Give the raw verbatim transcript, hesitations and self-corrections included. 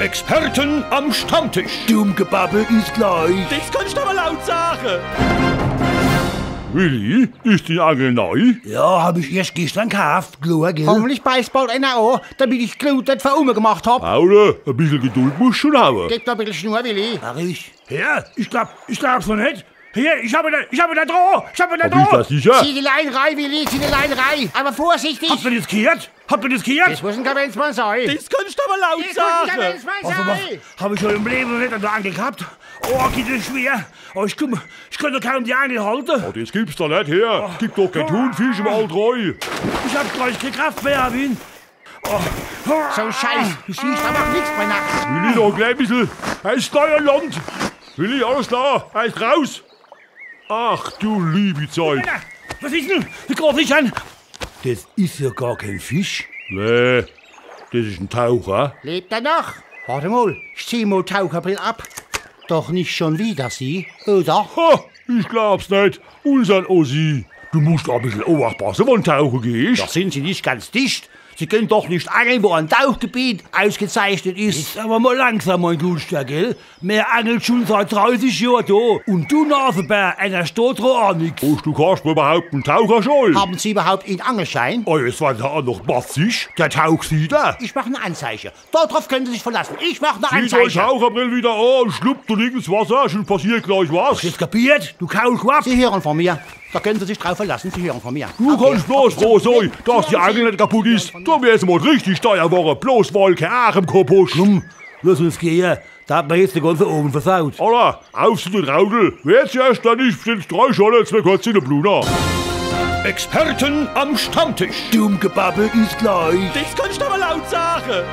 Experten am Stammtisch. Dumm Gebabbel is gleich. Des kannst du awwer laut sage. Willi, is die Angel nei? Ja, hab ich erscht geschtern gekaaft, klar, gell? Hoffentlich beißt bald ener an, damit ich die Glut net fer umme gemacht hab. Paule, e bissel Geduld musst schun hawe. Gib doch e bissel Schnur, Willi. Mach ich. Ja, ich glaab, ich glaab's noch net. Hier, ich hab ener, ich hab ener dra, ich hab ener dra. Bist du sicher? Zieh die Lein rei, Willi, zieh die Lein rei. Awwer vorsichtig. Habt ihr des gheert? Habt ihr des gheert? Des muss en Kavenzmann sei. Des kannst du awwer laut sage. Des muss en Kavenzmann sei. Also, was hab ich schun im Lewe noch net an de Angel gehabt? Oh, geht des schwer. Oh, ich kumm, ich kann doch kaum die Angel halte. Oh, des gibt's doch net her. Gibt doch kee Thunfisch im Altroi. Ich hab gleich kee Kraft mehr, Erwin. So en Scheiß, du siehscht awwer nix bei Nacht. Willi, noch e klä bissel. Er is Steuerland. Willi, alles klar, er is raus. Ach du liebi Zeit. Männer, was is en? Wie groß is en? Des is jo gar kee Fisch. Nee, des is en Taucher. Lebt er noch? Wart emol, ich zieh mol Taucherbrill ab. Doch net schun widder Sie, oder? Ha, ich glaab's net. Unsern Ossi. Du musst e bissel uffpasse, wann tauche gehscht. Do sin Se net ganz dicht. Se kenne doch net angle, wo e Tauchgebiet ausgezeichnet is. Jetzt awwer mol langsam, mein Guter, gell? Mer angle schun seit dreißig Johr do. Un du, Nasebär, ener steht dra aa nix. Hascht du, Kasper, iwwerhaupt en Taucherschei? Haben Sie überhaupt einen Angelschein? Oh, jetzt werd er aa noch bassig. Der Tauchsieder. Ich mach eine Anzeige. Darauf können Sie sich verlassen. Ich mach eine Anzeige. Zieh dei Taucherbrill widder aa un schluppt du net ins Wasser, schun passiert gleich was. Hast du's kapiert, du Kaulquapp? Sie hören von mir. Da können Sie sich drauf verlassen, Sie hören von mir. Du kannst bloß froh sei, dass die Angel net kaputt is. Do wär's mol richtig deier worre, bloß weil kee Arm kaputt is. Kumm, lass uns gehe. Do hat mer jetzt de ganze Owend versaut. Alla, uff zu de Traudel. Wer zuerscht dran is, bestellt drei Schorle, zwee Korze un e Bluna. Experten am Stammtisch. Dumm Gebabbel is gleich. Des kannst du awwer laut sage.